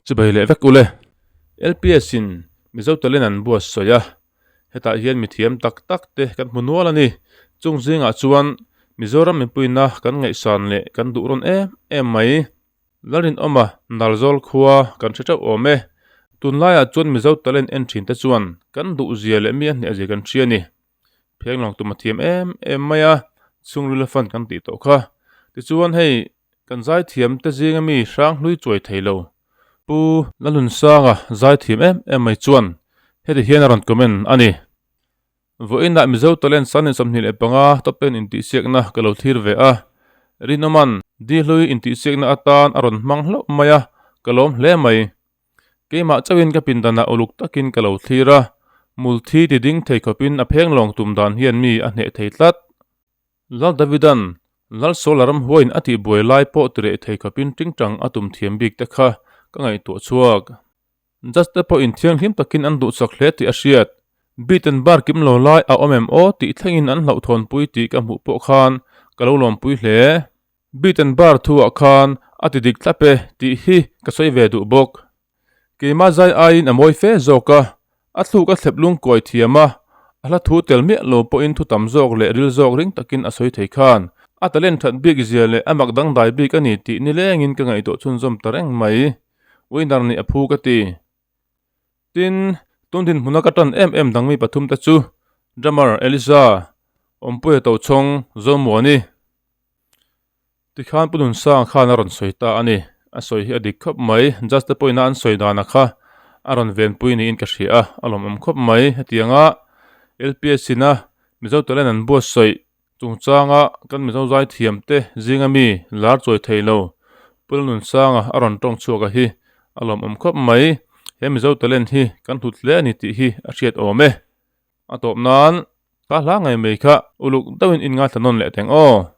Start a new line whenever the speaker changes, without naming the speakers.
Chibai leh vek ule. LPS in Mizo Talent an buatsawi a, hetah hian mithiam tak tak te kan hmu nual a ni. Chung zingah chuan Mizoram mipuina kan ngaihsan leh kan duh rawn em em mai. Lalrinawma Nalzawl khua kan hre teuh awm e. Tunlaiah chuan Mizo Talent en thin te chuan kan duh zia leh mi a hneh zia kan hria a ni. Phenglawng tum a thiam em em mai a, chhungril a fan kan tih tawh kha. Tichuan hei kan zaithiam te zinga mi hrang hlui chuai thei lo. Pu Lalnunsanga zaithiam em em mai chuan heti hian a rawn comment a ni. Vawiinah Mizo Talent San 25 top ten intihsiakna ka lo thlir ve a, Rinawman di hlui intihsiakna atan a rawn hmang hlauh mai a, ka lawm hle mai. Keimah chauhin ka pindanah uluk takin ka lo thlir a, multhi ti ding thei khawpin a pheng lawng tum dan hian mi a hneh thei tlat. Lal Davidan Lal Saula ramhuaiin a tih buai lai pawh ti reh thei khawpin tingtang a tum thiam bik te kha ka ngaihtuah chhuak. Judge te pawh inthianghlim takin an duhchak hle tih a hriat. Beat and bar kim lo lai a awm em aw tih thlengin an hlauhthawnpui tih ka hmuh pawh khan ka lo lawmpui hle. Beat and bar thuah khan a ti dik thlap e tih hi ka sawi ve duh bawk. Keimah zai aiin a mawi fe zawk a, a thluk a thlep lungkuai thiam a, a hla thu tel miah lo pawhin thu tam zawk leh ril zawk ring takin a sawi thei khan. A talent that bik zia leh a mak dangdai bik a ni tih nilengin ka ngaihtuah chhunzawm ta reng mai. Winner nih a phu ka ti. Tin, tun dinhmuna ka tan em em dang mi pathum te chu Drummer Eliza, Awmpuia Tochhawng, Zomuani. Tikhan Pu Nunsang khan a rawn sawi ta a ni. A sawi hi a dik khawp mai. Judge te pawhin a an sawi dan a kha a rawn venpui niin ka hria a, a lawmawm khawp mai. Hetianga LPS in a Mizo Talent an buatsawi chungchanga kan Mizo zaithiam te zinga mi lar chawi thei lo Pu Nunsanga a rawn tawng chhuak a hi a lawmawm khawp mai. He Mizo Talent hi kan hlut hle a ni tih hi a hriat awm e. A tawp nan ka hla ngei mai kha uluk deuhin in ngaithla nawn leh teng aw.